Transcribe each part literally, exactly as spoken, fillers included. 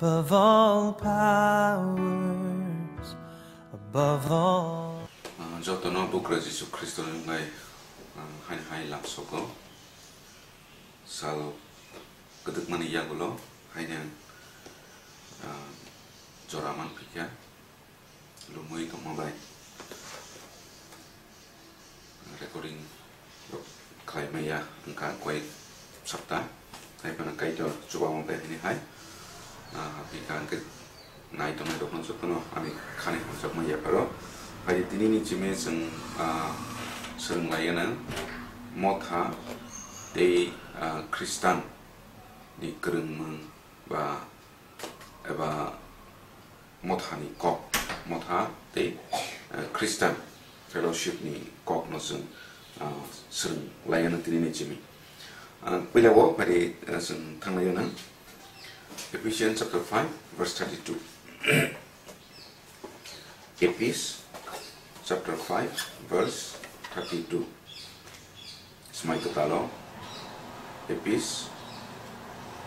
Above all powers, above all. Ah, jotono Bugra Jisu Khristo ni wngwi, ah, haini hai lamsogo. Sal kwdwkmani yagulo haino, ah, jora manphikha. Lumwi tongma bai recording rok khlai maya wngkha koi sapta, hai phano Kaitor chubamung bai hini hai, ah, hapikha hwnkhe nai tongnai rokno jotono ani khani hamjakma yapharo. Hai tini ni chimi chwng, ah, swrwng lai anw Motha tei, ah, Khristan ni kwrwngmung ba eba Mothani kok, Motha tei, eh, Christian Fellowship ni kok no chwng, ah, swrwng lai anw tini ni chimi. Ah, puila o phari, eh, chwng thang lai anw Ephesians chapter five verse thirty-two. Ephesians chapter five verse thirty-two. Smai kwtalo, Ephesians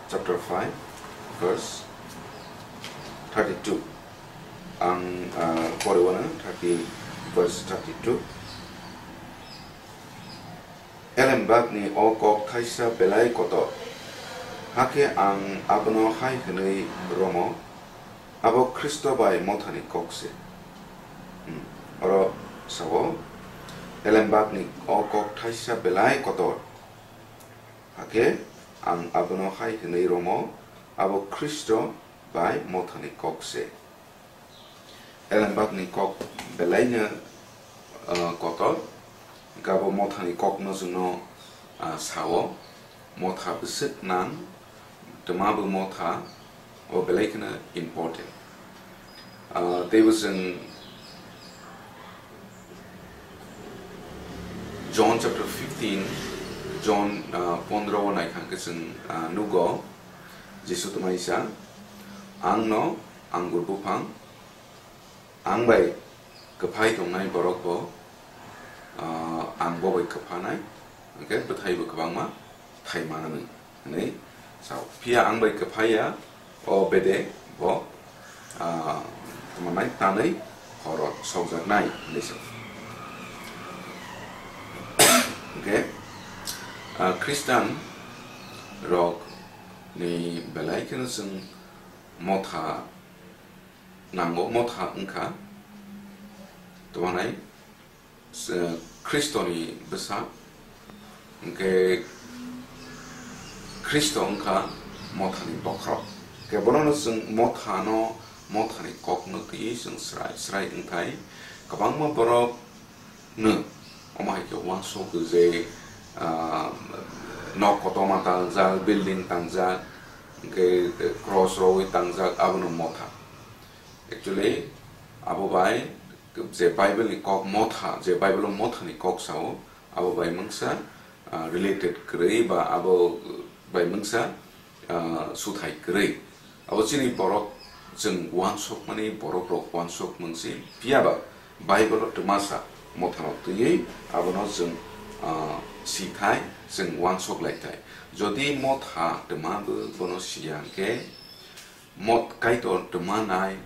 chapter five verse thirty-two. Ang, ah, poriwano thirty verse thirty-two. Elembakni o kok thaisa belai kotor. Hakhe ang abono hai hwnwi romo, abo Khristo bai Mothani kok se. Hmm. Oro sao, Elembakni o kok thaisa belai kotor. Hakhe ang abono hai hwnwi romo, abo Khristo bai Mothani kok se. Elembakni kok belaino, ah, kotor, hwnkhe abo Mothani kokno chwngno, ah, sao, Motha bwswk nang, twma bo Motha, o belai kheno important. Ah, teibo chwng John chapter fifteen, John, ah, pondro o naikha hwnkhe chwng, ah, nugo, Jisu twmai sa, "Ang no angur buphang, ang bai kwphai tongnai borok bo, ah, ang bo bai kwphanai, hwnkhe bwthai bo kwbangma thai mananw," hwnwi sao. Phiya ang bai kwphai ya, o bede bo, ah, tamo nai tanwi horo sokjaknai hwnwi sao. Hwnkhe, ah, Khristan rok ni belai kheno chwng Motha nango, Motha wngkha tamo nai, eh, Khristoni bwsa, hwnkhe Khristo wngkha Mothani bokhorok. Hwnkhe bonono chwng Mothano, Mothani kokno twiwi chwng srai srai wngthai. Kwbangma borok no, omo hai khe uansuk je, ah, nok kotorma tangjak, building tangjak, hwnkhe cross rogwi tangjak, abono Motha. Actually, abo bai je Bible ni kok Motha, je Bible o Mothani kok sao, abo bai mungsa, ah, related kwrwi ba abo bai mungsa, ah, suthai kwrwi. Abo chini borok chwng uansukmani, borok rok uansuk mungsi, phiya ba Bible o twmasa Mothano twiwi abono chwng, ah, sithai, chwng uansuk lai thai. Jodi Motha twma bo bono siya hwnkhe, Mot-, Kaitor twma nai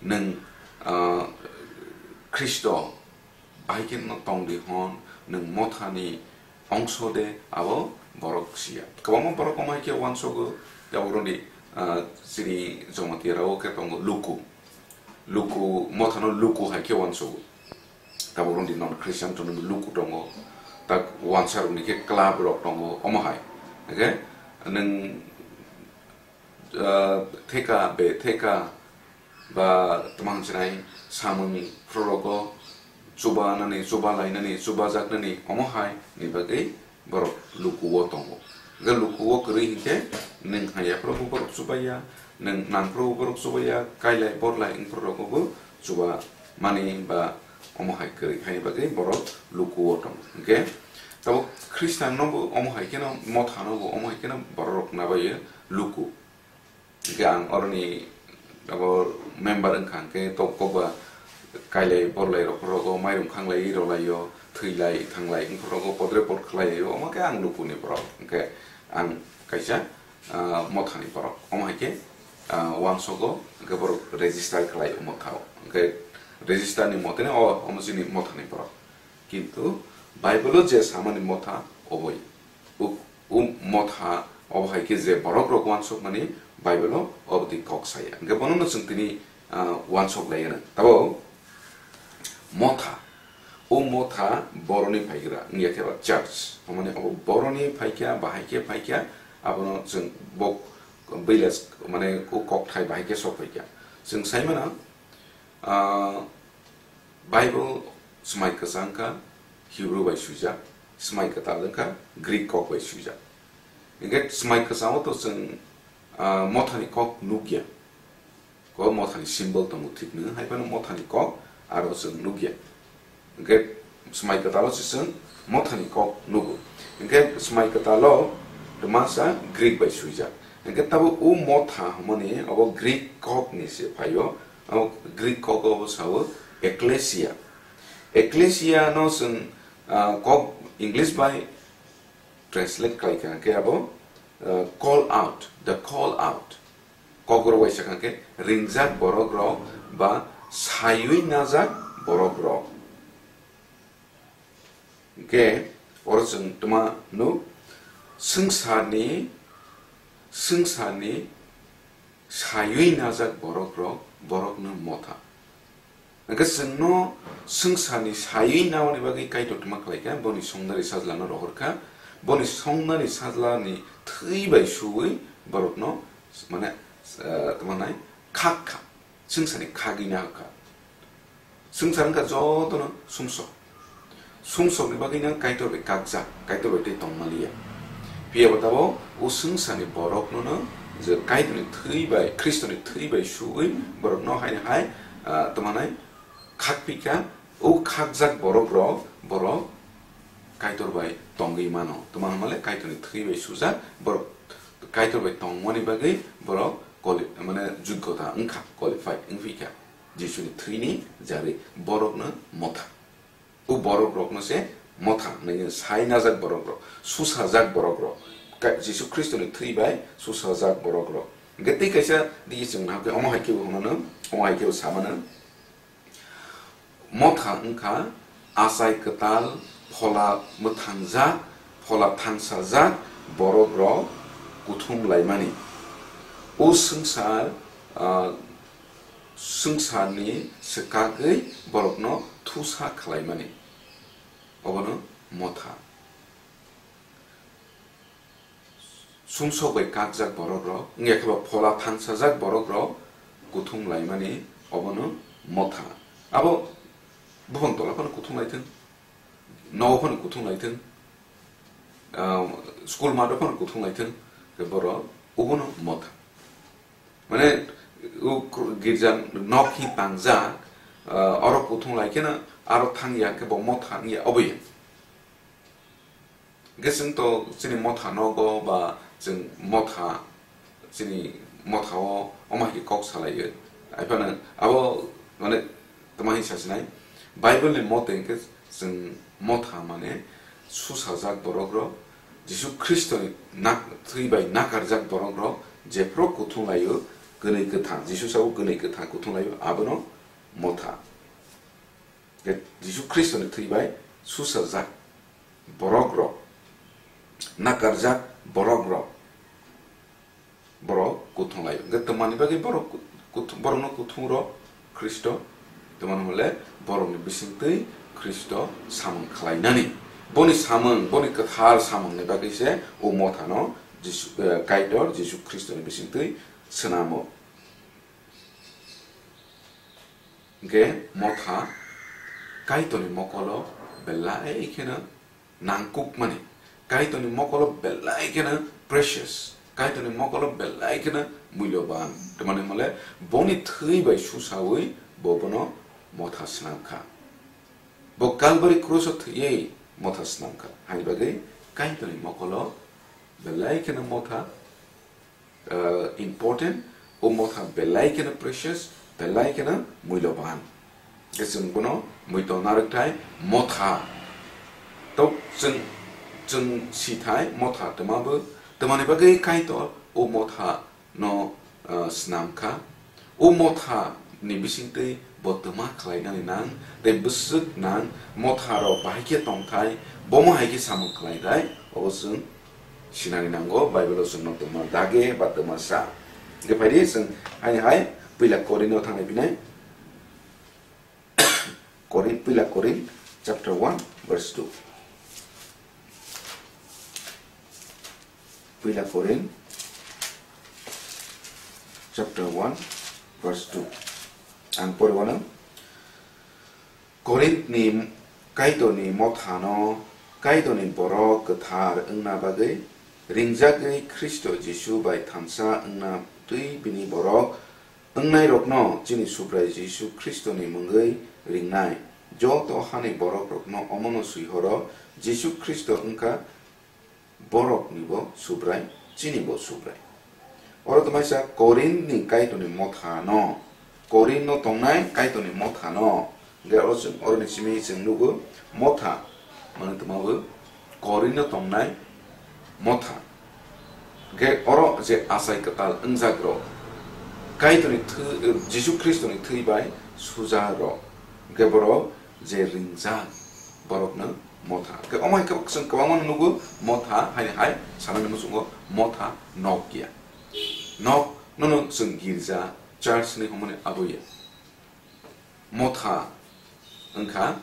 nwng, ah, Khristo bai khe no tong di hwn, nwng Mothani ongso de, abo borok siya. Kwbangma borok omo hai khe uansugo, tabuk rwdi, ah, chini Jamatia rao khe tongo luku. Luku, Mothano luku hai khe uansugo. Tabuk rwdi non Christian tongo luku tongo. Tak uansa rokni khe club rok tongo, omo hai. Hwnkhe nwng ah, theka be theka ba twmang chinai samung phrogrogo chuba nani, chuba lainani, chuba jaknani omo hai ni bagwi borok luku o tongo. Hwnkhe luku o kwrwi hinkhe nwng haya phrogo borok chuba ya, nwng nang phrogo borok chuba ya, kailai borlai wng phrogo bo chuba mani ba omo hai kwrwi haini bagwi borok luku o tongo. Hwnkhe tabuk Khristian no bo omo hai kheno, Motha no bo omo hai kheno borok rok nabaio luku. Hwnkhe ang oroni abo member wngkha hwnkhe tok kokba kailai borlai rok rogo mairum khanglai rwlaio, thwilai thanglai wng rogo podre pod khlai laio, omo khe ang luku ni borok. Hwnkhe ang kaisa, ah, Motha ni borok. Omo hai khe ah, uansogo, hwnkhe borok register khlai o motha o. Hwnkhe register ni mote no o, omo chini motha ni borok. Kintu Bible o je samani motha oboi. U, u motha obo hai khe je borok rok uansukmani Bible o obo twi kok saya. Hwnkhe bono no chwng tini, ah, uansuk lai gana. Tabo motha. O motha boroni phaigra, wngya khe ba church. Tamani abo boroni phaikha, bahai khe phaikha, abono chwng bo village, mane o kokthai bahai khe sok phaikha. Chwng sai mano, ah, Bible swmai kwchang kha Hebrew bai swijak, swmai kwtal wngkha Greek kok bai swijak. Hwnkhe swmai kwchang o to chwng, ah, mothani kok nukya. Ko mothani symbol tongo thik nw, hai phano mothani kok aro chwng nukya. Hwnkhe swmai kwtalo se chwng mothani kok nugo. Hwnkhe swmai kwtalo twmasa Greek bai swijak. Hwnkhe tabo o motha hwnmani obo Greek kok ni se phaio. Abo Greek kok obo sao ecclesia. Ecclesia no chwng, ah, kok English bai translate khlai kha khe abo, uh, call out, the call out. Kokborok bai sakha khe ringjak borok rok ba saiwi najak borok rok. Hwnkhe oro chwng twma nuk, swngcharni, swngcharni saiwi najak borok rok, borokno motha. Hwnkhe chwngno swngcharni saiwi naoni bagwi Kaitor twma khlai kha, boni songnari sajlano rohor kha, boni songnari sajlani thwi bai suwi borokno, mane, eh, tamo nai khak kha, swngcharni khagwi nahor kha. Swngchar wngkha jotono sumsok. Sumsokni bagwino Kaitor bai kakjak, Kaitor bai tei tongmaliya. Phiya bo tabok o swngcharni borokno no je Kaitorni thwi bai, Khristoni thwi bai suwi borokno haino hai, ah, tamo nai khakphi kha, o khakjak borok rok, borok Kaitor bai tongwi mano. Tamo hwnmale Kaitorni thwi bai sujak, borok Kaitor bai tongmani bagwi borok quali-, mane, joggota wngkha, qualified wngphi kha. Jisuni thwini jarwi borokno motha. O borok rokno se motha hwnwi sai najak borok rok, susajak borok rok. Ka-, Jisu Khristoni thwi bai susajak borok rok. Hwnkhe tei kaisa digi chwng nahakhe omo hai khe bo hwnmano, omo hai khe bo samano. Motha wngkha achai kwtal, phola mwthangjak, phola thangsajak borok rok kuthum laimani. O swngchar, ah, swngcharni swkagwi borokno thusa khlaimani. Obono motha. Sumsok bai kakjak borok rok, wngya khe ba phola thangsajak borok rok kuthum laimani, obono motha. Abo buphang tola phano kuthum laithwng, nogo phano kuthum laithwng, ah, school math o phano kuthum laithwng, khe borok obono motha. Mane, o kr-, girja nok hi tangjak, ah, oro kuthum lai kheno aro thangya khe bo motha wngya oboya. Hwnkhe chwng to chini motha nogo ba chwng motha, chini motha o omo hai khe kok salaiyo. Haiphano abo, mane, tamo hai sasinai, Bible ni mote hwnkhe chwng motha mane susajak borok rok, Jisu Khristoni nak-, thwi bai nakarjak borok rok jephru kuthung laio, kwnwi kwthang, Jisu sabo kwnwi kwthang kuthung laio, abono motha. Jisu Khristoni thwi bai susajak borok rok, nakarjak borok rok, borok kuthung laio. Hwnkhe twmani bagwi borok kut-, kut-, borokno kuthung rok Khristo, twmani hwnle borokni bisingtwi Khristo samung khlainani. Boni samung, boni kwthar samungni bagwi se o mothano Jisu, eh, Kaitor Jisu Khristoni bisingtwi swnamo. Hwnkhe motha Kaitorni mokolo belai kheno nangkukmani, Kaitorni mokolo belai kheno precious, Kaitorni mokolo belai kheno mulyoban. Twmani hwnle boni thwi bai susaui bo bono motha swnam kha. Bo Kalbari kruso thwiwi motha swnam kha. Haini bagwi Kaitorni mokolo belai kheno motha, ah, important, o motha belai kheno precious, belai kheno mulyoban. Khe chwng bono muitu narwkthai motha. To chwng, chwng sithai motha twmabo, twmani bagwi Kaitor o motha no, ah, snam kha. O motha ni bisingtwi bo twma khlainani nang, tei bwswk nang, motha rok bahai khe tongthai, bomo hai khe samung khlaithai, obo chwng sinani nango, Bible o chwngno twma dage ba twma sa. Hwnkhe phaidi chwng haini hai puila Korinth o thanglai phinai. Korinth, puila Korinth chapter one verse two. Puila Korinth chapter one verse two. Ang pori wano, Korinthni Kaitorni mothano Kaitorni borok kwthar wngna bagwi ringjagwi Khristo Jisu bai thansa wngna twi bini borok wngnairokno chini Subrai Jisu Khristoni mungwi ringnai joto hani borokrokno omono swi horo, Jisu Khristo wngkha boroknibo Subrai, chinibo Subrai. Oro twmaisa Korinthni Kaitorni mothano, Korinthno tongnai Kaitorni mothano, hwnkhe oro chwng, oroni simi chwng nugo motha, mane twmago Korinthno tongnai motha. Hwnkhe oro je achai kwtal wngjakrok, Kaitorni thwi, Jisu Khristoni thwi bai sujakrok, hwnkhe borok je ringjak borokno motha. Hwnkhe omo hai khe chwng kwbangma nugo motha, haini hai sanani muchungo motha nok ya. Nok nono chwng girja, church hinwi hwnmani abo ya. Motha wngkha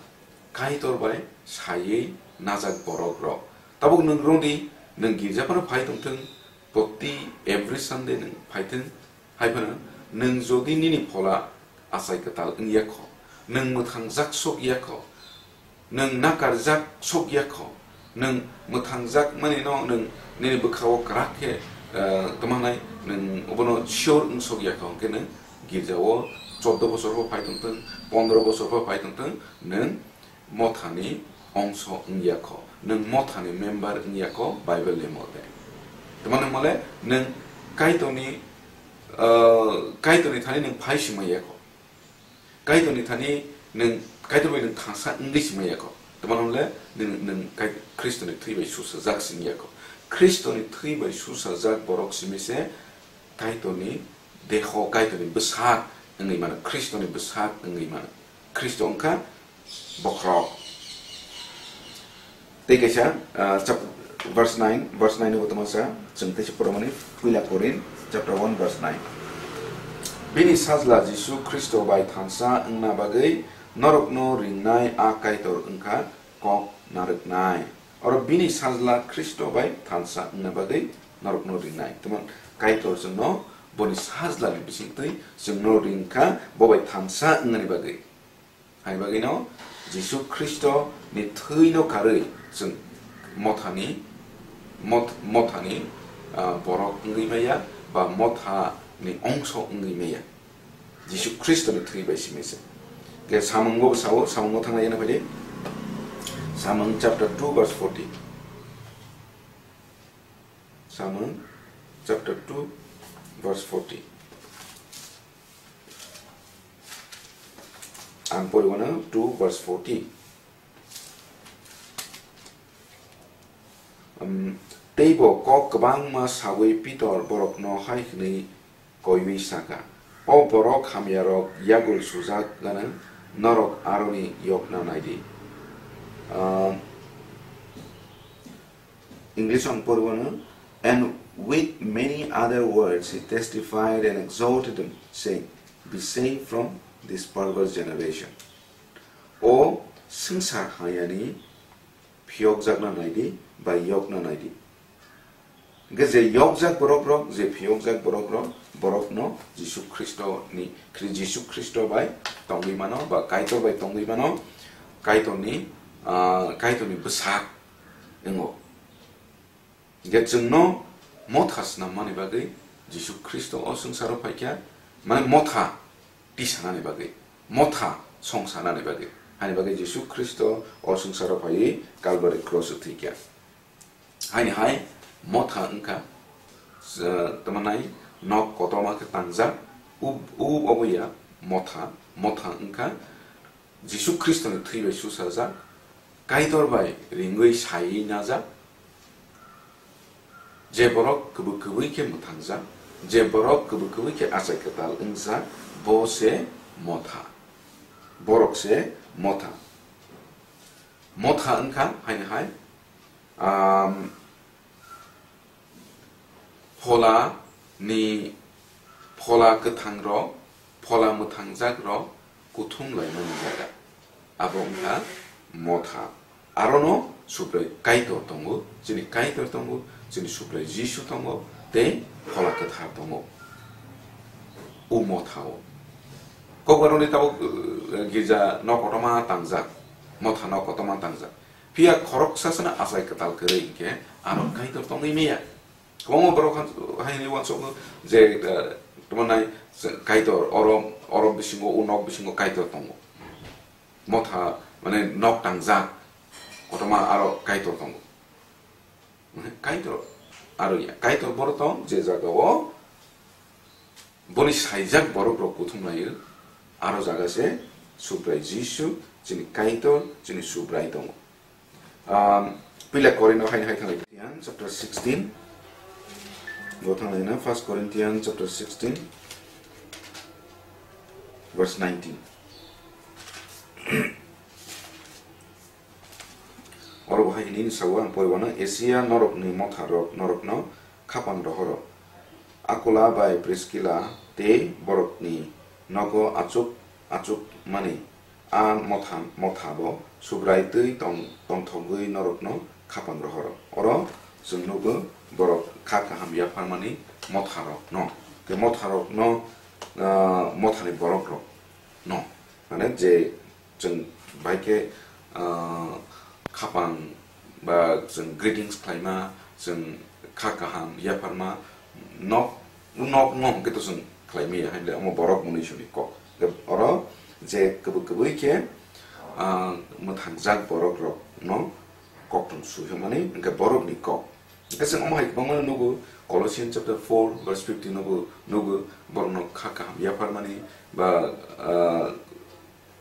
Kaitor bai saiwi najak borok rok. Tabuk nwng rwdi, nwng girja phano phai tongthwng, protti every Sunday nwng phaithwng, hai phano nwng jodi nini phola achai kwtal wngya kho, nwng mwthangjak sok ya kho, nwng nakarjak sok ya kho, nwng mwthangjak mani no nwng nini bwkha o kwrak khe, eh, tongmanai, nwng obono sure wng sok ya kho, hwnkhe nwng girja o chordo bosor bo phai tongthwng, pondro bosor bo phai tongthwng, nwng mothani ongso wngya kho, nwng mothani member wngya kho Bible ni mote. Tamani hwnmale nwng Kaitorni, ah, Kaitorni thani nwng phai sima ya kho. Kaitorni thani nwng, Kaitor bai nwng thansa wngwi sima ya kho. Tamani hwnmale nwng, nwng Kai-, Khristoni thwi bai susajak simi ya kho. Khristoni thwi bai susajak borok simi se Kaitorni deho, Kaitorni bwsak wngwi mano, Khristoni bwsak wngwi mano. Khristo wngkha bokhorok. Tei kaisa, ah, chap-, verse nine, verse nine o tongmasa, chwng teisa poromani, Puila Korin chapter one verse nine. Bini sajla Jisu Khristo bai thansa wngna bagwi norokno ringnai a Kaitor wngkha kok narwknai. Oro bini sajla Khristo bai thansa wngna bagwi norokno ringnai. Tamo Kaitor chwngno boni sajlani bisingtwi chwngno ringkha, bo bai thansa wngnani bagwi. Hai bagwino Jisu Khristo ni thwi no karwi chwng mothani, moth-, mothani, ah, borok wngwi maya ba mothani ongso wngwi maya. Jisu Khristo ni thwi bai simi se. Ke Samung bo sao, Samung bo thangna yana phai de. Samung chapter two verse forty. Samung chapter two verse forty. Ang pori wano two verse forty. Um, tei bo kok kwbangma sawi Pitor borokno hai hwnwi koiwi saka, "O borok hamyarok yagul sujak gwnang, norok aroni yokna naidi." Um, English ang pori wano, "And with many other words he testified and exhorted them, saying, 'Be saved from this perverse generation.'" O swngchar hayani phiyokjakna naidi ba yokna naidi. Hingke je yokjak borok rok, je phiyokjak borok rok, borok no Jisu Khristo ni, Khri-, Jisu Khristo bai tongwi mano ba Kaitor bai tongwi mano, Kaitor ni, ah, Kaitor ni bwsak wngo. Hingke chwngno motha snam mani bagwi Jisu Khristo o swngcharo phaikha, mane motha tisanani bagwi, motha songsanani bagwi. Hani bagwi Jisu Khristo o swngcharo phaiwi Kalbari cross o thwikha. Haini hai motha wngkha, eh, tamo nai nok kotorma khe tangjak, ub, ub obo ya motha, motha wngkha Jisu Khristoni thwi bai susajak, Kaitor bai ringwi saiwi najak, je borok kwbwi kwbwi khe mwthangjak, Je borok kwbwi kwbwi khe achai kwtal wngjak, bo se motha. Borok se motha. Motha wngkha haino hai, um, phola ni, phola kwthang rok, phola mwthangjak rok kuthum laimani jaga. Abo wngkha motha. Arono Subrai Kaitor tongo, chini Kaitor tongo, chini Subrai Jisu tongo, tei Phola Kwthar tongo. O motha o. Kokborokni tabuk, uh, girja nok kotorma tangjak, motha nok kotorma tangjak. Phiya khoroksa sana achai kwtal kwrwi hinkhe aro Kaitor tongwi maya. Kwbangma borok han-, hai hwnwi uansukgo je, uh, tamo nai Kaitor, oro, oro bisingo, o nok bisingo Kaitor tongo. Motha, mane, nok tangjak, kotorma aro Kaitor tongo. Mane, Kaitor aro ya, Kaitor boro tong, je jaga o boni saijak borok rok kuthum laio, aro jaga se Subrai Jisu, chini Kaitor, chini Subrai tongo. Um, Puila Korinth hai hai thanglai, Corinthians chapter sixteen. Bo thanglai na, First Corinthians chapter sixteen, verse nineteen. Oro bo hai hwnwi sao ang poriwano, Asia norokni motharok norokno khapang rohoro. Akula bai Priskila tei borokni nogo achuk achuk mani a motha, motha bo Subrai twi tong-, tongthogwi norokno khapang rohoro. Oro chwng nugo borok kha kaham yapharmani motharokno. Tei motharokno, ah, mothani borokrokno. Mane je chwng bai khe, ah, khapang ba chwng greetings khlaima, chwng kha kaham yapharma, nok, nok no hwnkhe to chwng khlai maya, hai le omo borok mwnwi soni kok. Oro je kwbwi kwbwi khe, ah, mwthangjak borok rok no koktwng sui hwnmani hwnkhe borok ni kok. Hwnkhe chwng omo hai kwbangma nugo, Colossians chapter four verse fifteen no bo nugo, borok no kha kaham yapharmani ba, ah,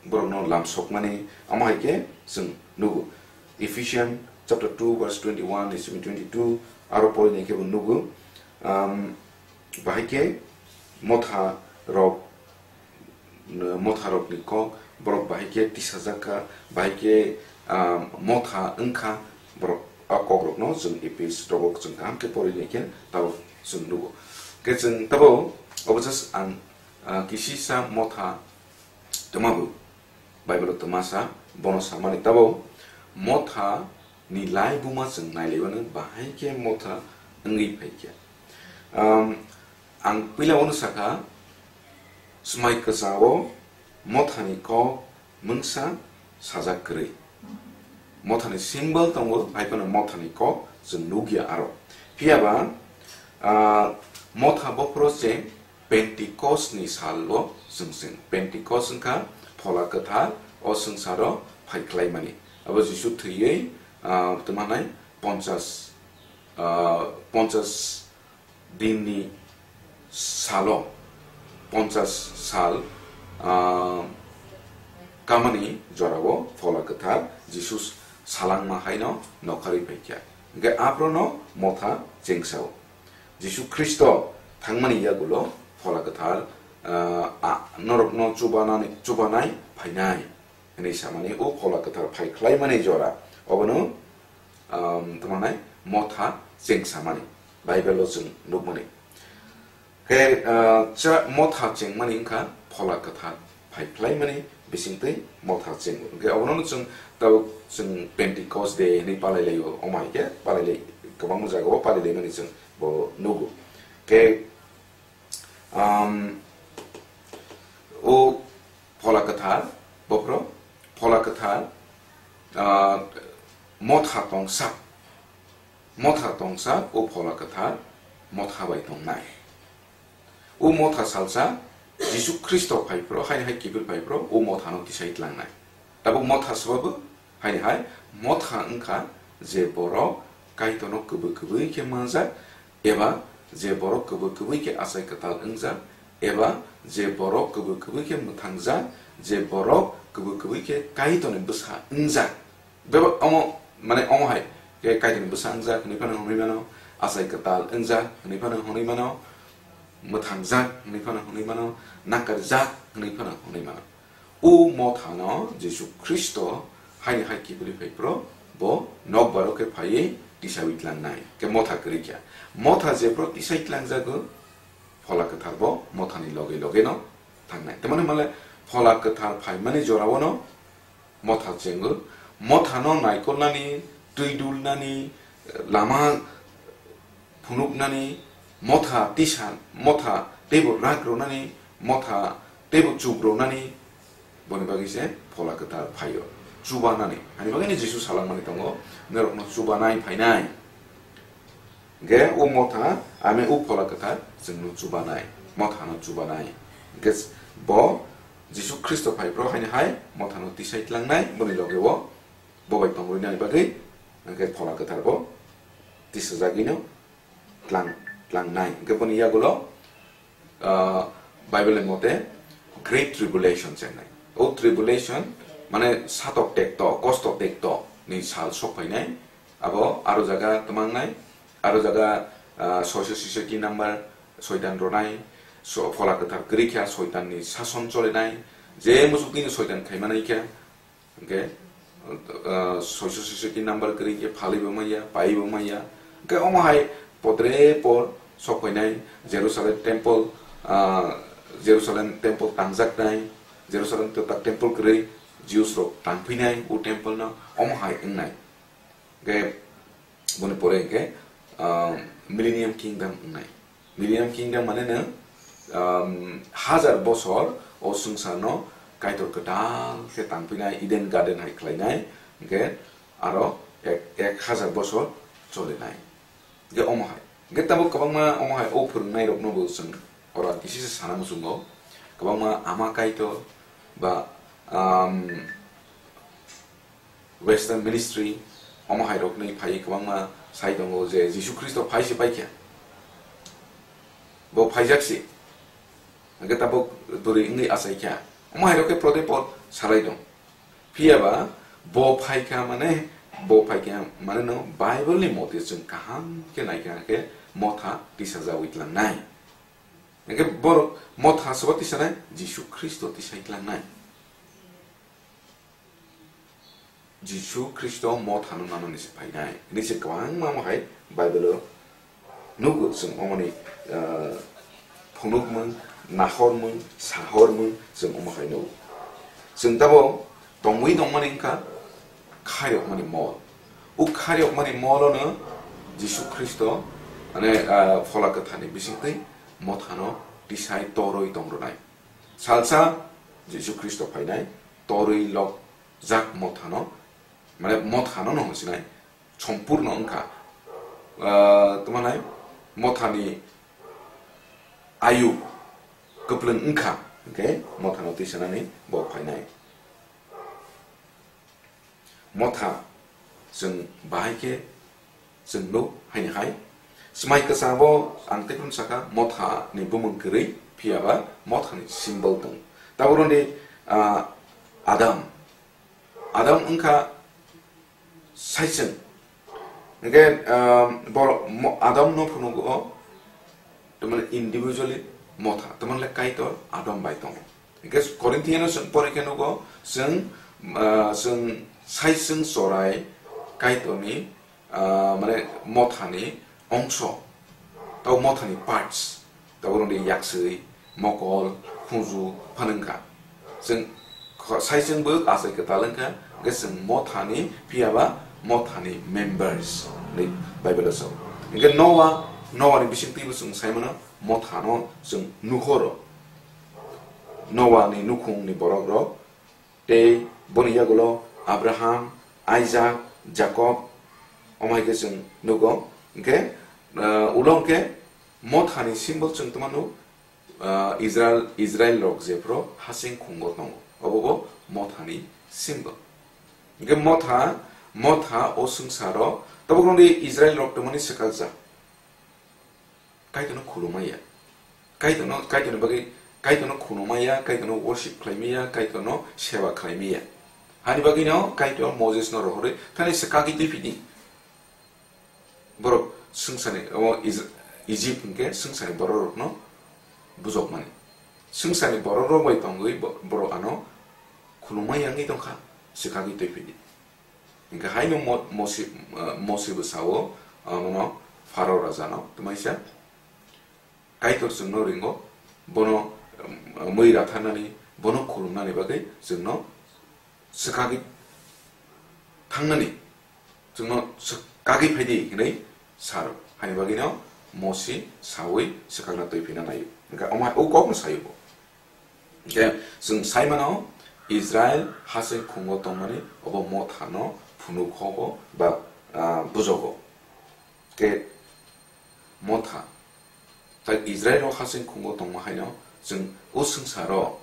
borokno lamsokmani, amo hai khe chwng nugo. Ephesians chapter two verse twenty-one ni simi twenty-two, aro porinai khe bo nugo. Um, bahai khe motha rok, motha rokni kok, borok bahai khe tisajak kha, bahai khe, um, motha wngkha, borok a kok rokno chwng Ephes rogo chwng kaham khe porinai khe tabuk chwng nugo. Khe chwng tabuk obo just ang, uh, kisisa motha Twma bo Bible o twma sa, bono samani tabo motha ni lai buma chwng nailaimano bahai khe motha wngwi phaikha. Um, ang puila uano sakha, swmai kwchao mothani kok mungsa sajak kwrwi. Mothani symbol tongo, hai phano mothani kok chwng nukya aro. Phiya ba, ah, motha bophoro se Pentecost ni salo chwng se. Pentecost wngkha Phola Kwthar o swngcharo phai khlaimani. Abo Jisu thwiwi, ah, tamo hanai ponchas, ah, ponchas din ni salo, ponchas sal, ah, kamani jorao Phola Kwthar Jisu salangma haino nokharwi phaikha. Hwnkhe aphorono motha chengsao. Jisu Khristo thangmani yagulo Phola Kwthar, ah, a, norokno chubanani, chubanai phainai. Hwnwi samani o Phola Kwthar phai khlaimani jora. Obono, um, tamo hanai motha chengsamani. Bible o chwng nukmani. Khe, uh, cha motha chengmani wngkha Phola Kwthar phai khlaimani bisingtwi motha chengo. Hwnkhe obono chwng tabuk chwng Pentecost Day hwnwi palai laio, omo hai khe palai lai, kwbangma jagao palai laimani chwng bo nugo. Khe, um, o Phola Kwthar, bophoro Phola Kwthar, ah, motha tongsa, motha tongsa o Phola Kwthar motha bai tongnai. O motha salsa Jisu Khristo phaiphro, hai hai kiphil phaiphro, o mothano tisai tlangnai. Tabuk motha swbabu, hai hai motha wngkha je borok Kaitorno kwbwi kwbwi khe manjak, eba je borok kwbwi kwbwi khe achai kwtal wngjak, eba je borok kwbwi kwbwi khe mwthangjak, je borok kwbwi kwbwi khe Kaitorni bwsa wngjak. Bebak omo, mane omo hai khe Kaitorni bwsa wngjak hwnwi phano hwnwi mano, achai kwtal wngjak hwnwi phano hwnwi mano. mwthangjak hwnwi phano hwnwi mano, nakarjak hwnwi phano hwnwi mano. O mothano Jisu Khristo haini hai kibili phai phro bo nokbaro khe phaiwi tisawi tlangnai, khe motha kwrwi kha. Motha jephru tisai tlangjago, Phola Kwthar bo mothani loge loge no thangnai. Tamani hwnle Phola Kwthar phaimani jorao no motha chengo. Mothano naikolnani, twi dulnani, lama phunuknani, motha tisa, motha teibo rak rwnani, motha teibo chuk rwnani, boni bagwi se Phola Kwthar phaio. Chubanani, ani bagwi ni Jisu salangmani tongo, norokno chubanai phainai. Ge o motha, ame o Phola Kwthar chwngno chubanai, mothano chubanai. Ge bo Jisu Khristo phai phro haini hai mothano tisai tlangnai, boni loge o bo bai tongwi nani bagwi, hwnkhe Phola Kwthar bo tisajagwino tlang, tlangnai. Hwnkhe boni yagulo, ah, Bible ni mote Great Tribulation chengnai. O tribulation mane satok tekto, kosto tekto ni sal sok phainai. Abo aro jaga tmangnai, aro jaga, ah, soiso sisoti number soitan ronai, so, Phola Kwthar kwrwi kha soitan ni sason cholenai, je musuk tini soitan khaimanai kha. Hwnkhe, ah, soiso sisoti number kwrwi khe phalwi bo maya, pai bo maya. Hwnkhe omo hai podre por sok phainai Jerusalem temple, ah, Jerusalem temple tangjaknai, Jerusalem to tak temple kwrwi Jews rok tangphinai o temple no, omo hai wngnai. Hwnkhe boni pore hwnkhe, ah, Millennium Kingdom wngnai. Millennium Kingdom mane no, um, hajar bosor o swngcharno Kaitor kwtal khe tangphinai, Eden Garden hai khlainai, hwnkhe aro ek, ek hajar bosor cholinai. Hwnkhe omo hai. Hwnkhe tabuk kwbangma omo hai o phwrwngnairokno bo chwng oro kisi se sana muchungo. Kwbangma Ama Kaitor ba, um, Western Ministry, omo hai rok nwi phai kwbangma sai tongo je Jisu Khristo phai se pai kha. Bo phaijak se. Hwnkhe tabuk duri wngwi achai kha. Omo hai rok khe prodepot salai tong. Phiya ba bo phai kha mane, bo phai kha mane no Bible ni mote chwng kaham khe nai kha khe motha tisajawi tlangnai. Hwnkhe borok motha sobo tisanai, Jisu Khristo tisai tlangnai. Jisu Khristo mothano nanani se phainai hwnwi se kwbangma omo hai Bible-o nugo. Chwng omoni, ah, phunukmung, nahormung, sahormung chwng omo hai nugo. Chwng tabuk tongwi tongmani wngkha khairokmani mol. O khairokmani mol-o no Jisu Khristo, mane, ah, Phola Kwtharni bisingtwi mothano tisai torwi tong rwnai. Salsa Jisu Khristo phainai, torwi lok jak mothano, mane mothano no hwnsinai, sompurno wngkha. Ah, tamo nai, mothani ayu kwplwng wngkha, hwnkhe mothano twisanani bo phainai. Motha chwng bahai khe chwng nuk haini hai. Swmai kwchabo ang teiphano sakha, mothani bumung kwrwi, phiyaba mothani symbol tong. Tabukni, ah, Adam. Adam wngkha saichwng. Hwnkhe, ah, borok mo-, Adamno phunugo, tamani individually motha, tamani le Kaitor Adam bai tongo. Hwnkhe Corinthian-o chwng pore khe nugo, chwng, ah, chwng saichwng chorai Kaitorni, ah, mane mothani ongso, tabo mothani parts, tabo rwngdi yakswi, mokol, khunju phano wngkha. Chwng kho-, saichwngbo achai kwtal wngkha, hwnkhe chwng mothani, phiyaba mothani members hinwi Bible-o sao. Hwnkhe Noah, Noah-ni bisingtwibo chwng saimano, mothano chwng nukhoro. Noah-ni nukhungni borokrok, tei boni yagulo Abraham, Isaac, Jacob, omo hai khe chwng nugo. Hwnkhe, ah, ulo hwnkhe mothani symbol chwng tongmano, ah, Israel, Israel rok jephru hasing khungo tongo, obo bo mothani symbol. Hwnkhe motha, motha o swngcharo tabukno di Israel rok tongmani swkakjak. Kaitorno khulumaya. Kaitorno, Kaitorni bagwi, Kaitorno khulumaya, Kaitorno worship khlaimaya, Kaitorno seba khlaimaya. Hani bagwino Kaitor Moses-no rohorwi thani swkagwi twi phidi. Borok swngcharni, omo Is-, Egypt hwnkhe swngcharni bororokno bujokmani. Swngcharni bororok bai tongwi bo-, borok ano khulumma yangwi tongkha, swkagwi twiphidi. Hinkhe haino Mo-, Mosi, eh, Mosi bwsao, eh, bono Pharaoh rajano twmaisa Kaitor chwngno ringo, bono, eh, mui ratharnani, bono khulumnani bagwi chwngno swkagwi thangnani, chwngno swkagwi phaidi hinwi saro. Haini bagwino Mosi sawi swkakna twiphina naio. Hinkhe omo hai o kokno saio bo. Hinkhe chwng sai mano Israel hasing khungo tongmani obo Mothano phunuk hobo ba, ah, bujogo. Ke Motha. Tai Israel rok hasing khungo tongma haino chwng o swngcharo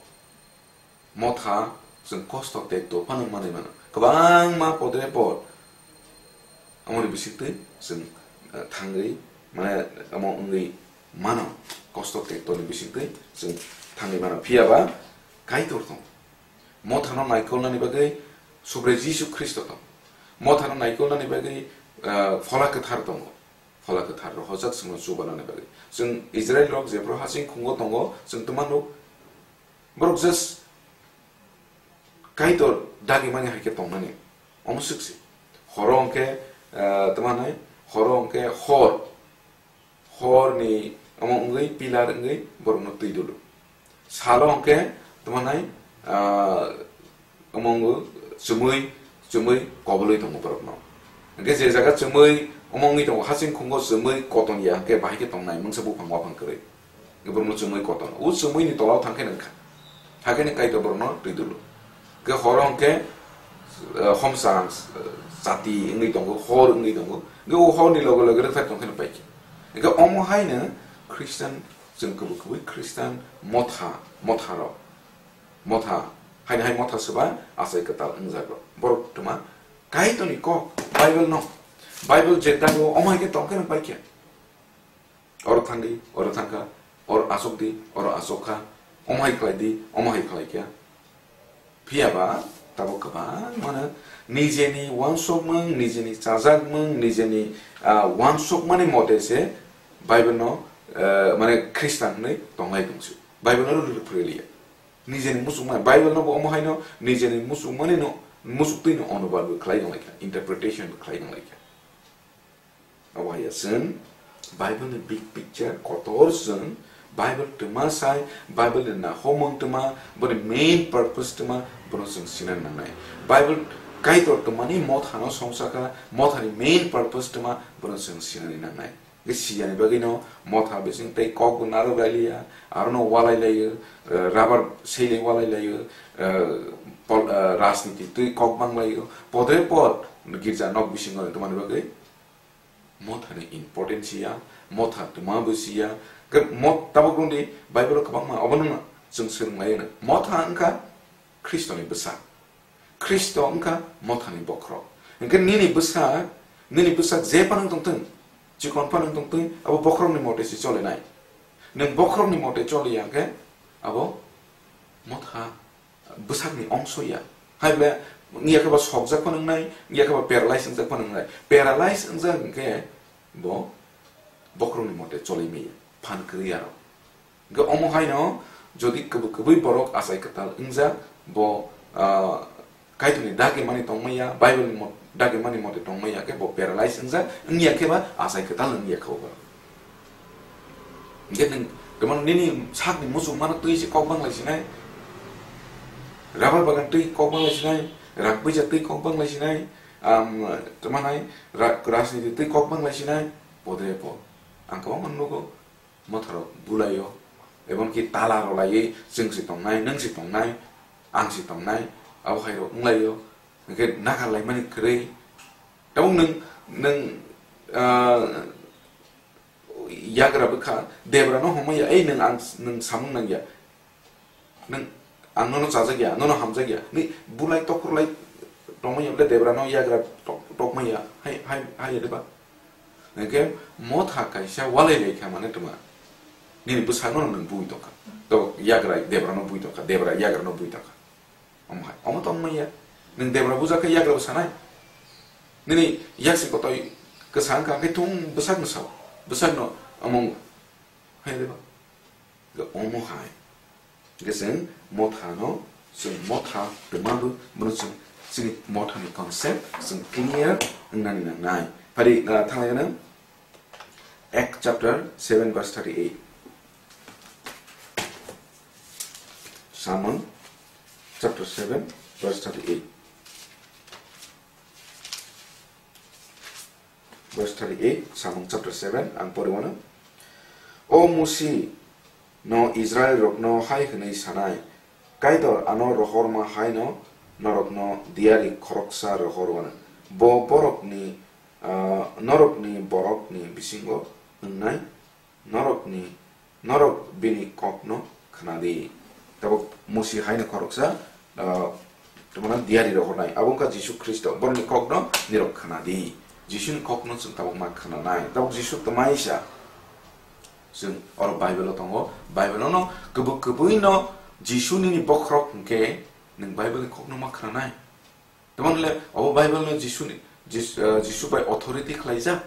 Motha chwng kosto tekto phano manwi mano. Kwbangma podre pod. Amoni bisingtwi chwng, eh, thangwi, mane, omo wngwi mano. Kosto tektoni bisingtwi chwng thangwi mano. Phiya ba Kaitor tong. Mothano naikolnani bagwi Subrai Jisu Khristo tong. Mothano naikolnani bagwi, eh, Phola Kwthar tongo. Phola Kwthar rohorjak chwngno chubanani bagwi. Chwng Israel rok jephru hasing khungo tongo, chwng twmano borok just Kaitor dagimani hai khe tongnani. Omo swk se. Horo hwnkhe, eh, twmani, horo hwnkhe hor. Horni omo wngwi pillar wngwi borokno twi dulu. Salo hwnkhe tamo nai, ah, omo wngo chumui, chumui kobolwi tongo borokno. Hwnkhe je jaga chumui omo wngwi tongo, hasing khungo chumui koton ya, hwnkhe bahai khe tongnai mungsa buphang waphang kwrwi. Hwnkhe borokno chumui koton. O chumuini tolao thangkhe nangkha. Hakhe ni Kaitor borokno twi dulu. Hwnkhe horo hwnkhe, eh, homsang, eh, chati wngwi tongo, hor wngwi tongo. Hwnkhe o horni loge loge rwkthai tongkhe no paikhe. Hwnkhe omo haino Christian Chwng kubui kubui Christian motha, motha rok, motha, haino hai motha swba achai kwtal wngjago. Borok twma Kaitorni kok, Bible no, Bible je dago, omo hai khe tong khe nang pai khe. Oro thang di, oro thang kha, oro asok di, oro asok kha, omo hai khlai di, omo hai khlai kha. Phiya ba tabuk kwbangmano nijeni uansukmung, nijeni chajakmung, nijeni, ah, uansukmani mote se Bible no, eh, mane Khristan hwnwi tonglai tongsu. Bible no rwrwk phwrwliya. Nijeni muchungmani, Bible no bo omo haino nijeni muchungmani no, muchuktwi no onubad bo khlai tonglaikha, interpretation bo khlai tonglaikha. Obo hai ya chwng Bible ni big picture kotor chwng Bible twma sai, Bible ni nahomung twma, boni main purpose twma, bono chwng sinani nangnai. Bible Kaitor twmani mothano songchakha, mothani main purpose twma, bono chwng sinani nangnai. Ge siyani bagwino motha bising tei kok bo narwk lailiya, arono walai laio, eh, rubber seilai walai laio, eh, pol-, eh, rajniti twi kok bang laio, podre pod girja nok bisingo twmani bagwi Mothani importance ya, motha twma bo si ya. Ke mot-, tabuk rwngdi Bible o kwbangma obo nungno chwng swrwng lai mano. Motha wngkha Khristoni bwsa. Khristo wngkha mothani bokhorok. Hwnkhe nini bwsa, nini bwsa je phano tongthwng, chikon phano tongthwng, abo bokhorokni mote se cholinai. Nwng bokhorokni mote choliya hwnkhe abo motha bwsakni ongso ya. Hai ble wngya khe ba sokjak phano wngnai, wngya khe ba paralyze wngjak phano wngnai. Paralyze wngjak hwnkhe bo bokhorokni mote cholai maya, phan kwrwi aro. Hwnkhe omo haino jodi kwbwi kwbwi borok achai kwtal wngjak, bo, ah, Kaitorni dagi mani tongmaya, Bible ni mo-, dagi mani mote tongmaya khe bo paralyze wngjak, wngya khe ba achai kwtal wngya khe bo. Hingke nwng, tamo nini sakni muchung mano twi se kok bang lai sinai, rubber bagan twi kok bang lai sinai, rak puisa twi kok bang lai sinai, am, tamo nai ra-, rajniti twi kok bang lai sinai, podre po. Ang kwbangma nugo, motharok bulaio, ebonki tala rwlaiwi chwng se tongnai, nwng se tongnai, ang se tongnai, abo hai rok wnglaio, hingke nakarlaimani kwrwi. Tabuk nwng, nwng, ah, yagra bwkha, debra no homya, ei nwng ang, nwng samung nangya. Nwng ang nono chajakya, nono hamjakya. Ni bulai tokhorlai tongmaya, ble debra no yagra tok-, tokmaya, hai, hai, hai ya deba. Hingke motha kaisa walai lai kha mane tuma. Nini bwsakno nwng bui tongkha. To yagra debra no bui tongkha, debra yagra no bui tongkha. Omo hai, omo tong maya. Nwng debra buja khe yagra bo sanai. Nini yaksi kotoi kwsa wngkha khe thung bwsakno sao. Bwsakno omo hai deba. Omo hai. Hingke chwng motha no, chwng motha twma bo, bono chwng chini motha ni concept chwng clear wngnani nangnai. Phari, ah, thanglaina Act chapter seven verse thirty-eight. Samung chapter seven verse thirty-eight. Verse thirty-eight, Samung chapter seven, ang pori wano. O Musi no Israel rokno hai hwnwi sanai, Kaitor ano rohorma haino norokno diari khoroksa rohor wano. Bo borokni, ah, norokni borokni bisingo wngnai norokni, norok bini kokno khna di. Tabuk Musi haino khoroksa, ah, tamo diari rohornai. Abo wngkha Jisu Khristo. Borokni kokno nirok khna di. Jisuni kokno chwng tabuk ma khnanai. Tabuk Jisu twmai sa. Chwng oro Bible o tongo. Bible no kwbwi kwbwi no Jisu nini bokhorok hwnkhe nwng Bible ni kokno ma khnanai. Tamoni le obo Bible no Jisu ni, Jis-, ah, Jisu bai authority khlaijak.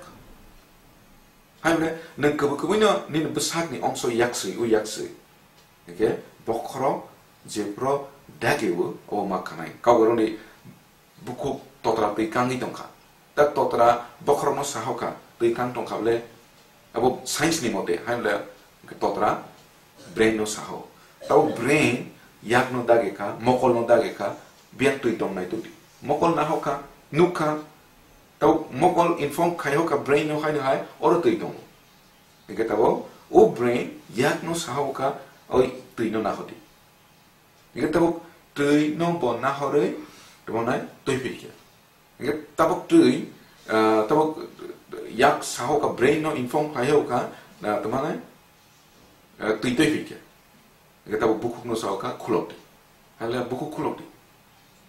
Hai hwnle nwng kwbwi kwbwi no nini bwsakni ongso yakswi, o yakswi. Hingke bokhorok jephru dagi o, obo ma khanai. Kaugeroni bukhuk totra twi kangwi tongkha. Ta totra bokhorokno sahokha, twi kang tongkha bole, abo science ni mote, hai hwnle totra brain no saho. Tabo brain yakno dagi kha, mokol no dagi kha, biyang twi tongnai twi. Mokol nahokha, nukha, Tau mokol inform khai hoka brain no haino hai oro twi tongo. Hingke tabo o brain yak no saha hoka oi twi no nahodi. Hingke tabo twi no bo nahoroi tamo nai twi phikya. Hingke tabo twi, ah, tabo yak saha hoka brain no inform khai hoka, ah, tamo nai Eh, twi twi phikhe. Hingke tabuk bukhukno sao kha khulok di. Hale bukhuk khulok di.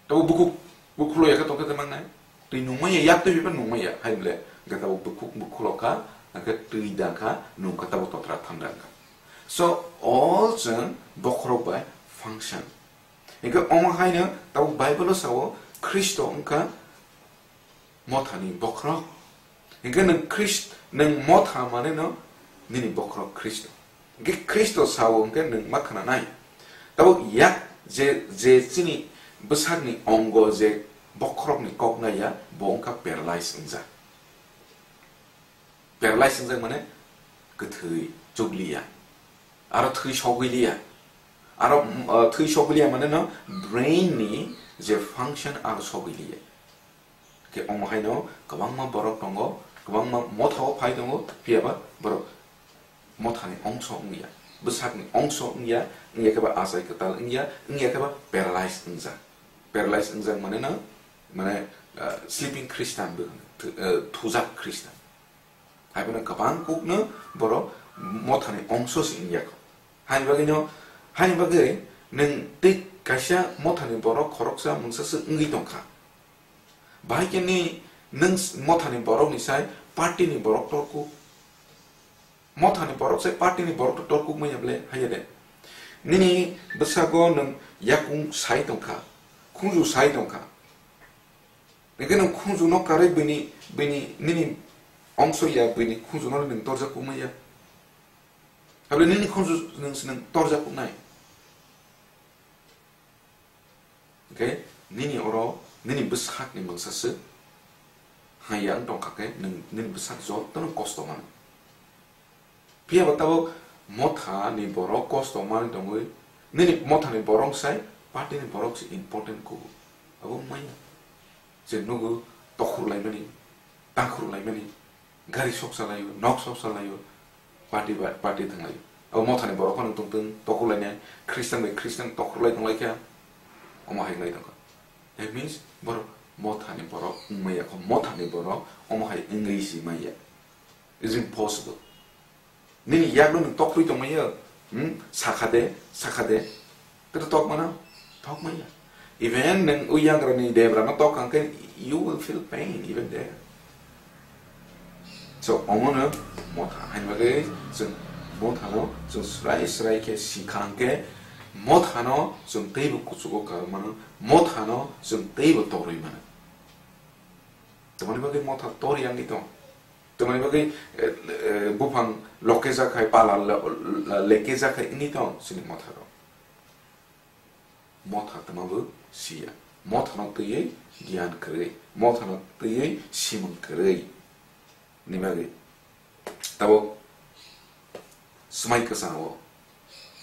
Tabuk bukhuk, bukhuk khulok ya khe tongkhe tei mangnai. Twi nungmaya, yak twi phikhe nungmaya. Hai bole, hingke tabuk bukhuk, bukhuk khulok kha, hingke twi da kha, nung kha tabuk totra thanda kha. So, all chwng bokhorok bai function. Hingke omo haino tabuk Bible o sao, Khristo wngkha mothani bokhorok. Hingke nwng Khrist-, nwng motha mane no nini bokhorok Khristo. Hingke Khristo sao hingke nwng ma khnanai. Tabuk yak je, je chini bwsakni ongo je bokhorokni kok naiya, bo wngkha paralyze wngjak. Paralyze wngjak mane kwthwi chukliya. Aro thwi sogwi liya. Aro, mm, uh, thwi sogwi liya mane no brain ni je function aro sogwi liya. Khe omo haino kwbangma borok tongo, kwbangma motha o phai tongo, phiya ba borok mothani ongso wngya, bwsakni ongso wngya, wngya khe ba achai kwtal wngya, wngya khe ba paralyze wngjak. Paralyze wngjak mane no, mane, ah, sleeping Christian bo hwno, thu-, ah, thujak Christian. Hai phano kwbang kukno borok mothani ongso se wngya kho. Haini bagwi no, haini bagwi nwng tei kaisa mothani borok khoroksa mungsa se wngwi tongkha. Bahai khe ni nwng s-, mothani borokni sai party ni borok torkuk. Mothani borok sai party ni borok to torkuk manya ble haiya de. Nini bwsago nwng yakung sai tongkha, khunju sai tongkha. Hingke nwng khunju no karwi bini, bini, nini ongso ya bini khunju no nwng torjak kuk manya. Able nini khunju nwng se nwng torjak kuk nai. Hingke nini oro nini bwsakni mungsa se haiya wng tongkha khe nwng nini bwsak jotono kosto mano. Phiya ba tabuk mothani borok kosto manwi tongwi nini mothani borok sai party ni borok se important kubu. Abo wngmaya. Je nugo tokhorlaimani, tangkhorlaimani, gari sok salaio, nok sok salaio, party bai party thanglaio. Abo mothani borok phano tongtwng tokhorlainai, Christian bai Christian tokhorlai tonglaikha, omo hai wngwi tongkha. That means borok mothani borok wngmaya kho, mothani borok omo hai wngwi si maya. Is impossible. Nini yakno nwng tokrwi tongmaya, hmm? Sakha de, sakha de. Tei tok mano? Tok maya. Even nwng o yagrani debra no tok kha khe, you will feel pain even there. So, omo no motha. Haini bagwi chwng motha no chwng srai srai khe si kha khe, motha no chwng teibo kuchugo karwi mano, motha no chwng teibo torwi mano. Tamoni bagwi motha tor yang di tong. Tamoni bagwi, eh, eh, buphang lokejak hai, pala le-, le-, lekejak hai wngwi tong chini motha rok. Motha tama bo siya. Motha no twiwi giyan kwrwi. Motha no twiwi simung kwrwi. Ni bagwi. Tabuk swmai kwchang o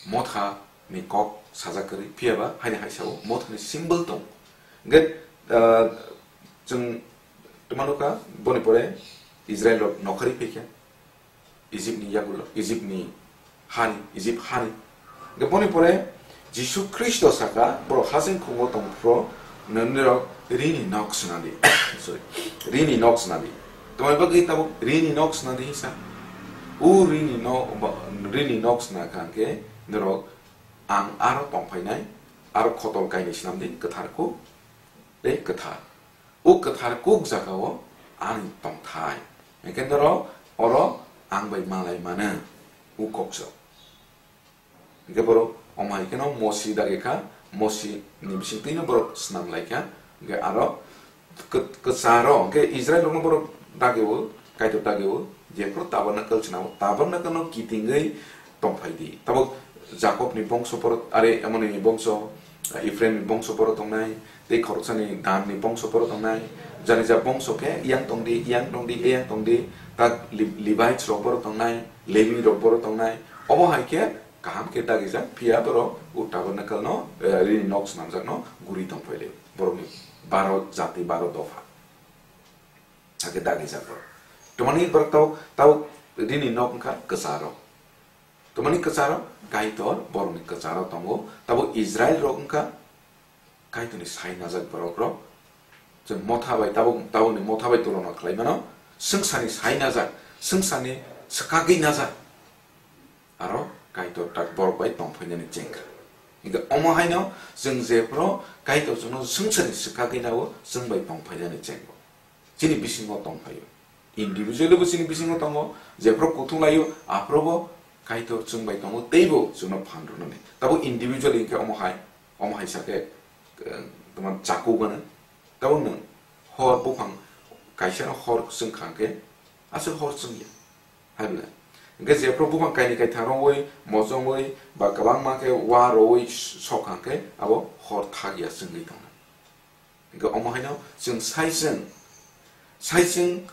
motha ni kok sajak kwrwi, phiya ba haini hai sao motha ni symbol tong. Hwnkhe, ah, chwng tuma nukha, boni pore Israel rok nokhari phaikha Egypt ni yagulo, Egypt ni hani, Egypt hani. Hwnkhe boni pore Jisu Khristo saka, borok haching khungo tong phro, nini rok rini nok swnadi. Sorry, rini nok swnadi. Tongwi bagwi tabuk rini nok swnadi hinsa. U rini nok, rini nok sna kha hwnkhe norok ang aro tongphainai, aro khotol kainwi swnamdi, kwthar kuk tei kwthar. O kwthar kuk jagao ani tongthai. Hwnkhe norok oro ang bai malai mano, o kokjak. Hwnkhe borok omo hai kheno Mosi dagi kha, Mosi ni bisingtwino borok snam lai kha. Hwnkhe aro kw-, kwcharo, hwnkhe Israil rokno borok dagi o, Kaitor dagi o, jephru tabernacle swnamo, tabernacle no kitingwi tongphai di. Tabuk Jakob ni bongso borok, are, amoni bongso, Ephraim ni bongso borok tongnai, tei khoroksani Dan ni bongso borok tongnai, jani ja bongso khe yang tongdi, yang tongdi, yang tongdi, tak Li-, Levites rok borok tongnai, Levi rok borok tongnai, obo hai khe kaham khe dagijak, phiya borok o tabernacle no, eh, rini nok swnamjak no guri tongphaile. Borokni baro jati, baro dopha. Hakhe dagijak borok. Tamani borok tau, tau rini nok wngkha kwcharo. Tamani kwcharo Kaitor borokni kwcharo tongo. Tabo Israel rok wngkha Kaitorni sai najak borok rok. Chwng motha bai tabuk, tabukni motha bai tulona khlai mano. Swngcharni sai najak, swngcharni swkagwi najak. Aro Kaitor tak borok bai tongphainani chengkha. Hingkhe omo haino chwng jephru Kaitor chwngno swngcharni swkagwi nao chwng bai tongphainani chengo. Chini bisingo tongphaio. Individually bo chini bisingo tongo, jephru kuthung laio, aphrubo Kaitor chwng bai tongo, teibo chwngno phan rwnani. Tabo individually hingkhe omo hai, omo hai sakhe, eh, tamo chaku gwnang. Tabo nwng hor buphang kaisa no hor chwng kha hwnkhe, aswk hor chwngya. Hai bwle. Hingkhe jephru buphang kainwi kaitham rwui, mojongwi, ba kwbangma khe wa rwui sok kha hwnkhe, abo hor thakya chwngwi tongnai. Hingkhe omo haino chwng sai chwng, sai chwng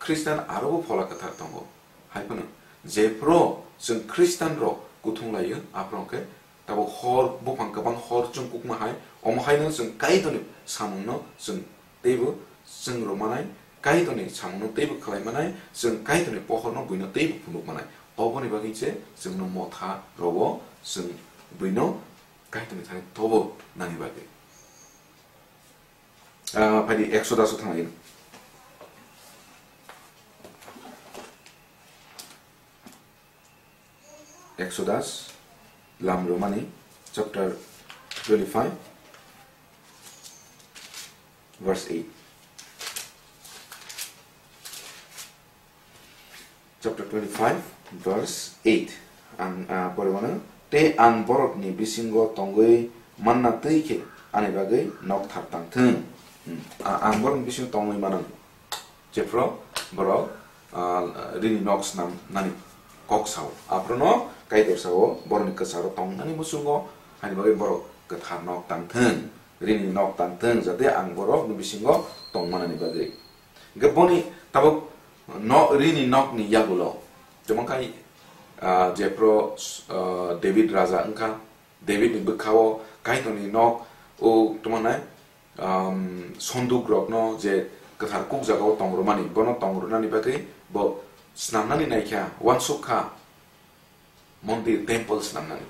Khristan arobo Phola Kwthar tongo. Hai phano jephru chwng Khristan rok kuthung laio, aphuru hwnkhe tabuk hor buphang kwbang hor chwng kukma hai, omo haino chwng Kaitorni samungno chwng teibo chwng rwmanai, Kaitorni samungno teibo khlai manai, chwng Kaitorni pohorno buino teibo phunuk manai. Oboni bagwi se chwngno motha rogo chwng buino Kaitorni thani tobo nani bagwi. Ah, phaidi Exodus o thanglaino. Exodus, Lam Romani, chapter twenty-five, verse eight. Chapter twenty-five, verse eight. Ang, ah, pore mano, "Tei ang borokni bisingo tongwi manna twi khe ani bagwi nok thar tang thung." Hmm. A-, ang borokni bisingo tongwi manang. Jephru borok, ah, rini nok snam nani kok sao. Aphruno Kaitor sao, borokni kwcharo tong nani muchungo, haini bagwi borok kwthar nok tang thung, rini nok tang thung, jate ang borokni bisingo tong manani bagwi. Hingkhe boni tabuk no, rini nokni yagulo, tamo khai, ah, jephru, ah, David raja wngkha, David ni bwkhao Kaitorni nok o tamo nai, um, sonduk rokno je kwthar kuk jagao tong rwmani, bono tong rwnani bagwi bo snamnani naikha, uansuk kha. Mondir, temple swnamnani.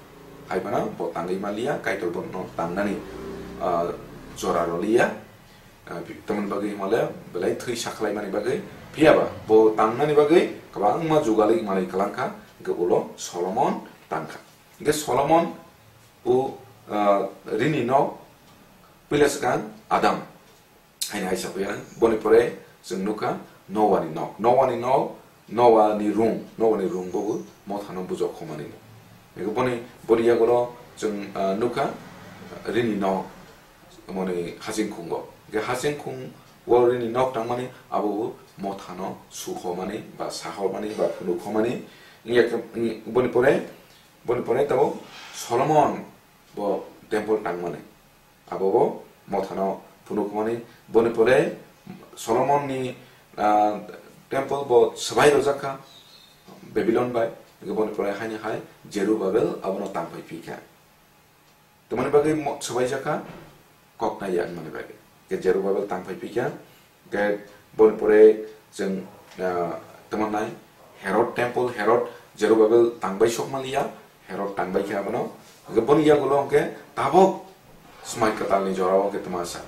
Hai phano bo tangwi manliya, Kaitor bono tangnani, ah, jora rwliya. Ah, tamoni bagwi himale belai thwi sakhlaimani bagwi. Phiyaba bo tangnani bagwi kwbangma jugalwi manwi kwlangkha, hwnkhe ulo Solomon tangkha. Hwnkhe Solomon o, ah, rini nok puila swkang Adam. Haino hai sa phaikha, boni pore chwng nukha Noani nok. Noani nok, Noani room, Noani room bobo mothano bujok khomani. Ego boni, boni yagulo chwng, ah, nukha rini nok, moni haching khungo. Ge haching khung Wari ni nok tangmani abo bo mothano suhomani ba sahormani ba phunukhomani. Wngya khe, wng-, boni pore, boni pore tabuk Solomon bo temple tangmani. Abo bo mothano phunukhomani. Boni pore Solomon ni, ah, temple bo swbai rojak kha Babylon bai. Boni pore haini hai Jerubabel abono tangphai phi kha. Tamani bagwi mo-, swbaijak kha, kok naiya wngmani bagwi. Khe Jerubabel tangphai phi kha, khe boni pore chwng, ah, tamo nai Herod temple, Herod Jerubabel tangbai sok manliya, Herod tangbai khe abono. Khe boni yagulo hwnkhe tabok Swmai Kwtalni jorao hwnkhe twma sa.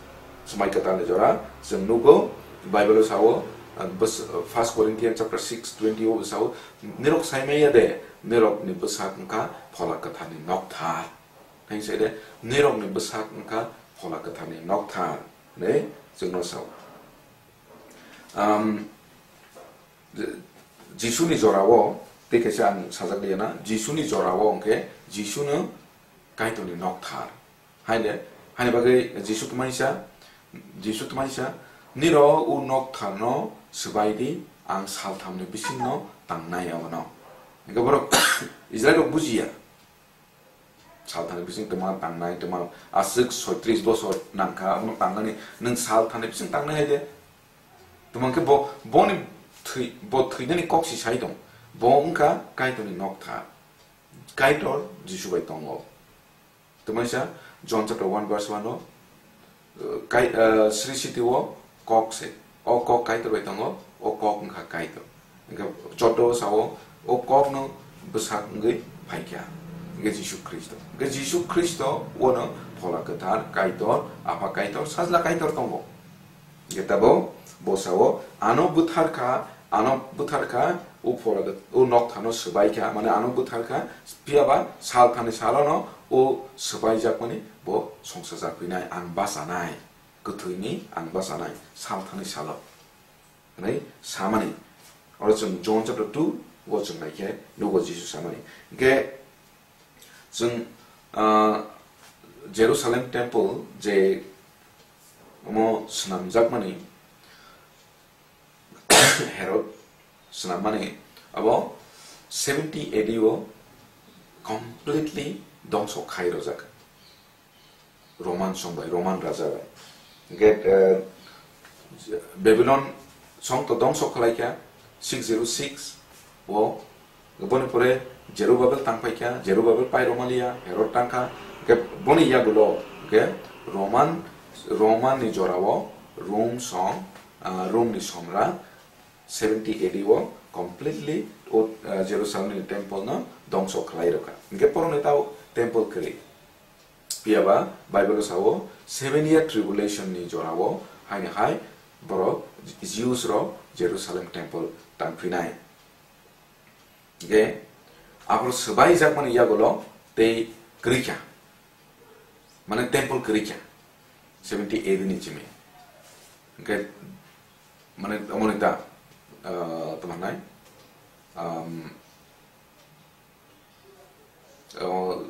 Swmai Kwtalni jora chwng nugo, Bible-o sao, ah, bws-, First Corinthians chapter six twenty o sao, "Nirok saimaya de, nirokni bwsak wngkha Phola Kwtharni nokthar." Thang sai de, "Nirokni bwsak wngkha Phola Kwtharni nokthar," hinwi chwngno sao. Am, Je-, Jisuni jorao, tei kaisa ang sajak liya na, Jisuni jorao hwnkhe Jisuno Kaitorni nokthar. Haide, haini bagwi Jisu tmaisa, Jisu tmaisa, "Nirok o noktharno swbai di, ang salthamni bisingno tangnai abono." Hwnkhe borok Israilrok bujiya. Salthani bising twma tangnai, twma aswk soitris bosor nangkha, abono tangnani, nwng salthani bising tangnai hai de. Twma khe bo, boni thwi, bo thwinani kok si sai tong. Bo wngkha Kaitorni nokthar. Kaitor Jisu bai tongo. Twmaisa John chapter one verse one o, Kai-, ah, Sri Siti o kok se. O kok Kaitor bai tongo, o kok wngkha Kaitor. Hwnkhe chotto o sao, o kokno bwsak wngwi phaikha. Hwnkhe Jisu Khristo. Hwnkhe Jisu Khristo uano Phola Kwthar, Kaitor, Apha Kaitor, Sajla Kaitor tongo. Hwnkhe tabuk bo sao, ano bwtharkha, ano bwtharkha, o Phola Kwth-, o nokthano swbaikha, mane ano bwtharkha, phiyaba salthani salono o swbaijakmani bo songsajak phinai, ang bachanai. Kwthwini ang bachanai, salthani salo, hwnwi samani. Oro chwng John chapter two o chwng naikhe nugo Jisu samani. Hwnkhe chwng, ah, Jerusalem temple je omo swnamjakmani, Herod swnammani abo seventy A D o completely dongso khai rojak. Roman song bai, Roman raja bai. Hwnkhe, eh, Babylon song to dongso khlai kha six zero six o, boni pore Jerubabel tang phai kha, Jerubabel pai rwmaliya, Herod tang kha. Hwnkhe boni yagulo hwnkhe Roman, Roman ni jorao Rom song, ah, Rom ni somra seventy A D o completely o, ah, Jerusalem ni temple no dongso khlai rwkha. Hwnkhe poroni tao temple kwrwi. Phiyaba Bible o sao, seven year tribulation ni jorao haini hai borok Jews rok Jerusalem temple tang phinai. Hwnkhe aphuru swbai jakmani yagulo tei kwrwi kha, mane temple kwrwi kha, seventy A D ni simi. Hwnkhe mane omoni ta, ah, tamo nai, um, o,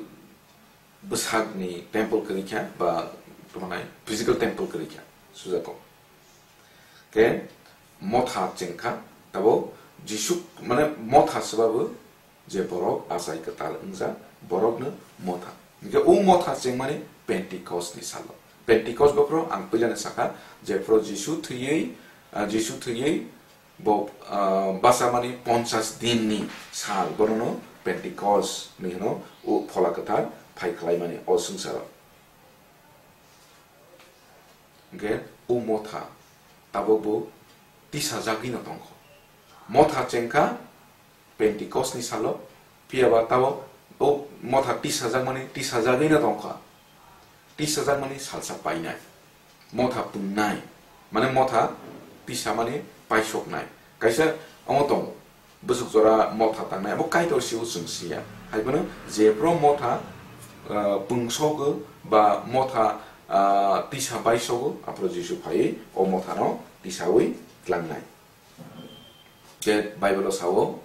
bwsakni temple kwrwi kha ba tamo nai physical temple kwrwi kha sujako. Khe motha chengkha, tabo Jisu, mane motha swbabu je borok achai kwtal wngjak, borokno motha. Hwnkhe o motha chengmani Pentecost ni salo. Pentecost bophro ang puilano sakha, jephro Jisu thwiwi, ah, Jisu thwiwi bo, ah, bachamani ponchas din ni sal, bonono Pentecost ni hwno, o Phola Kwthar phai khlaimani o swngcharo. Hwnkhe o motha tabukbo tisajagwino tongkho. Motha chengkha Pentecost ni salo, phiyaba tabuk o motha tisajakmani tisajakgwino tongkha. Tisajakmani salsa painai. Motha pungnai. Mane motha tisamani paisoknai. Kaisa omo tongo. Bwswk jora motha tangnai, abo Kaitor sio chwng siya. Hai phano jephru motha, ah, pungsogo ba motha, ah, tisa baisogo, aphuru Jisu phaiwi o mothano tisawi tlangnai. Je Bible-o sao,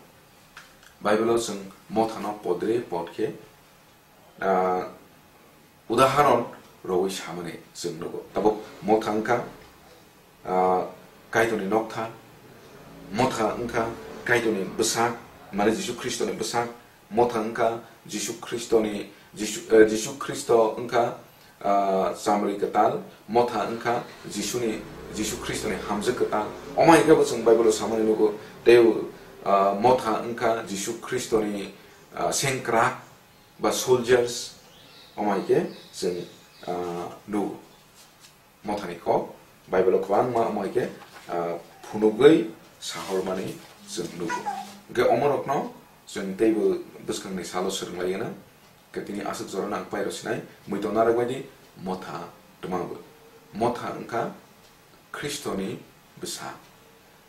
Bible-o chwng mothano podre pod khe, ah, udaharon rwui samani chwng nugo. Tabuk motha wngkha, ah, Kaitorni noktha, Motha wngkha Kaitorni bwsak, mane Jisu Khristoni bwsak, Motha wngkha Jisu Khristoni, Jisu, eh, Jisu Khristo wngkha, ah, chamri kwtal, Motha wngkha Jisuni, Jisu Khristoni hamjwk kwtal. Omo hai khe bo chwng Bible-o samani nugo, tei, ah, Motha wngkha Jisu Khristoni, ah, sengkrak ba soldiers, omo hai khe chwng, ah, nugo. Mothani kok Bible-o kwbangma omo hai khe, ah, phunugwi sahormani chwng nugo. Hwnkhe omorokno chwng teibo bwskangni salo swrwnglaiyano. Hwnkhe tini aswk jorano ang pairo sinai, muitu narwkbaidi Motha twmabo. Motha wngkha Khristoni bwsa.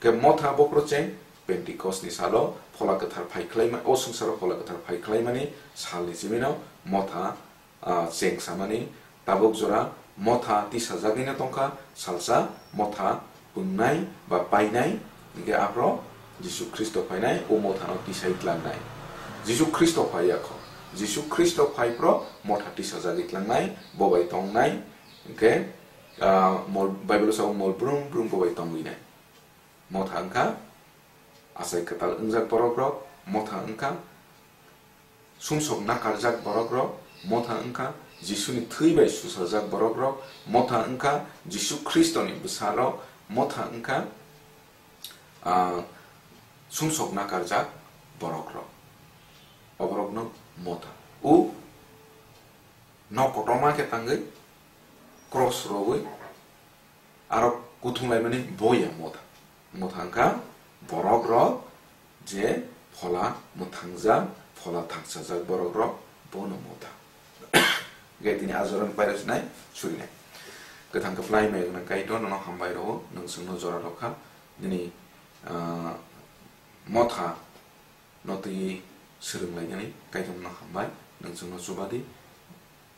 Hwnkhe Motha bokhorocheng Pentikosni salo Phola Kwthar phai khlaima-, o swngcharo Phola Kwthar phai khlaimani salni simino Motha ah, cheng samani tabuk jora Motha tisajakgwino tongkha, salsa Motha pwngnai ba painai, hwnkhe aphro Jisu Khristo phainai, o Mothano tisai tlangnai. Jisu Khristo phai ya kho, Jisu Khristo phai phro Motha tisajagwi tlangnai, bo bai tongnai, hwnkhe, ah, mol, Bible-o sao mol brum brum bo bai tongwinai. Motha wngkha achai kwtal wngjak borok rok, Motha wngkha sumsok nakarjak borok rok, Motha wngkha Jisuni thwi bai suchajak borok rok, Motha wngkha Jisu Khristoni bwsa rok, Motha wngkha, ah, sumsok nakarjak borok rok. Oborokno Motha. O nok kotorma khe tangwi, cross rogwi, aro kuthung laimani bo ya Motha. Motha wngkha borok rok je phola mwthangjak, phola thangsajak borok rok, bono Motha. Hwnkhe tini a jorani pairo sinai surinai. Kwthang kwplai mai wngna Kaitor nono hambai rwo, nwng chwngno jora rwkha. Nini, ah, Motha no twi swrwnglainani Kaitor nono hambai, nwng chwngno chubadi.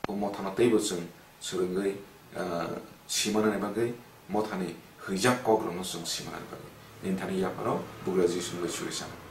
O Mothano teibo chwng swrwngwi, ah, simanani bagwi, Mothani hwijak kokrokno chwng simanani bagwi. Nini thani yapharo Bugra Jisu bai suri sanai.